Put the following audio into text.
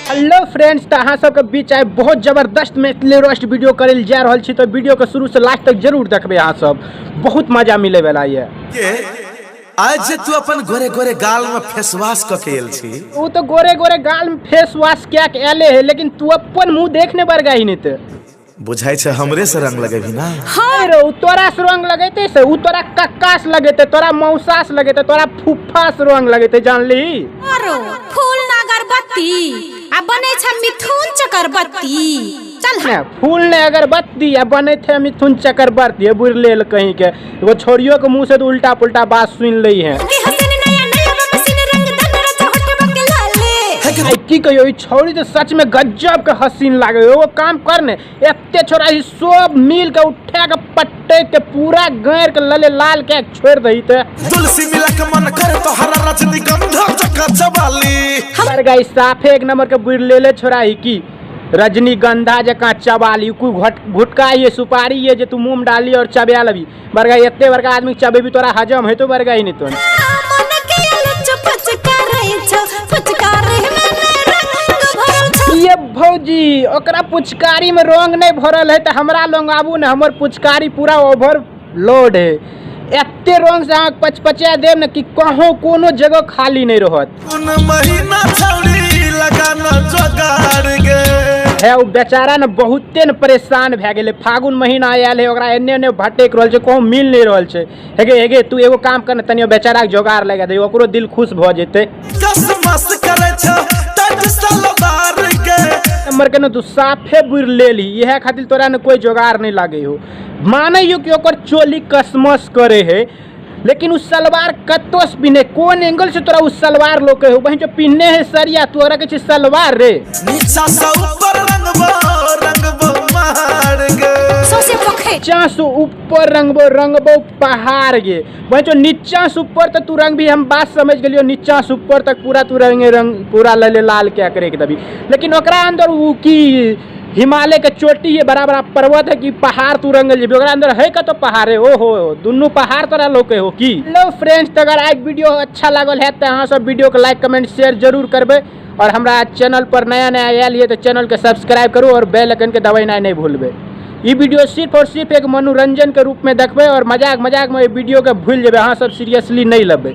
Hello friends, तो अहाँ सबके बीच आइ बहुत जबरदस्त मैथिली रोस्ट वीडियो करे ले जा रहल छी। तो वीडियो के शुरू से लास्ट तक जरूर देखबे, अहाँ सब बहुत मजा मिले वाला ये। के आज जे तू अपन गोरे गोरे गाल में फेसवाश क के आयल छी। वो तो गोरे गोरे गाल में फेस वॉश क्या के आले है, लेकिन तू अपन मुंह देखने पर गई नहीं तो बुझाई छै हमरे से रंग लगेबी ना। हाँ रे, उ तोरा से रंग लगेते से उ तोरा कक्का से लगेते, तोरा मौसा से लगेते, तोरा फूफा से रंग लगेते, जानली? आरो फूल नागरबत्ती आ बनै छै मिथुन चक्रवर्ती। चल ने फूल ने अगरबत्ती आ बनै थे मिथुन चक्रवर्ती। ये बुढ़ लेल कहीं के एगो छोड़ियो के मुंह से तो उल्टा पुल्टा बात सुन लै है। के हसीन नया नया मशीन रंग धन रचा होठवा के लाले। आई की कहियो, ई छौड़ी तो सच में गजब के हसीन लागे। एगो काम कर ने, एते छोरा ई सब मिल के उठा के पट्टे के पूरा गैर के लले लाल के छोड़ दही ते। तुलसी मिला के मन कर तो हरा रजनीगंधा चका चबाली। पर गाई साफे एक नंबर के बुढ़ लेले छोरा ही की रजनीगंधा जकाँ चबाली। कोई घुटका ये सुपारी ये जे तू मुंह में डाली और चबा लबी। बरगा एते बड़का आदमी के चबेबी तोरा हजम हेतो बरगा ही नहीं तो। मन के लुच फुचकारे छौ, फुचकारे में ने रंग भरल छौ। ये भौजी ओकरा पुचकारी में रंग नहीं भरल है तो हमरा लग आबू ने, हमर पुचकारी पूरा ओवर लोड है। एते रंग से अहाँ पचपचा देब ने कि कहों कोनो जगह खाली नहीं रहत। कोन महीना छौड़ी लगाना जोगाड़ गे। है उ बेचारा ने बहुते ने परेशान भए गेलै। फागुन महीना आयल है, ओकरा एन्ने ओन्ने भटक रहल छै, कहूँ मिल नहीं रहल छै। हेगे हेगे तू एगो काम कर ने, तनी ओ बेचारा के जोगाड़ लगा दे, ओकरो दिल खुश भऽ जेतै। कसमस करे छौ टट सलवार गे। नंबर के ने तू साफे बुरि लेली, इएह खातिर तोरा ने कोई जोगाड़ नहीं लागे हो। मानै हो कि ओकर चोली कसमस करे है, लेकिन उ सलवार कत्तो से पिन्हे, कोन एंगल से तोरा उ सलवार लोके हो? बहिन जो पिन्हने है सरिया, तू ओकरा कहै छै सलवार रे। नीचा से ऊपर रंगबो रंगबो मार गे। सौंसे पोखरि। नीचा से ऊपर रंगबो रंगबो पहाड़ गे। बहिन जो नीचा से ऊपर तक तू रंग भी, हम बात समझ गेलियो, नीचा से ऊपर तक पूरा तू रंगे रंग पूरा लले लाल क्या करे के दबी, लेकिन ओकरा अंदर उ की हिमालय के चोटी है, बड़ा बड़ा पर्वत है कि पहाड़ तू रंगल जेबी, ओकरा अंदर है कतो पहाड़ है? ओहो दुनू पहाड़ तोरा लोके हो की। हेलो फ्रेंड्स, तो अगर आज वीडियो अच्छा लागल है तो अहाँ सब वीडियो के लाइक कमेंट शेयर जरूर करबे, और हमरा चैनल पर नया नया आयल ये तो चैनल के सब्सक्राइब करू और बेल आइकन के दबेनाइ नहीं भूलबे। ई वीडियो सिर्फ और सिर्फ एक मनोरंजन के रूप में देखबे और मजाक मजाक में वीडियो के भूल जेबे, अहाँ सब सीरियसली नहीं लेबे।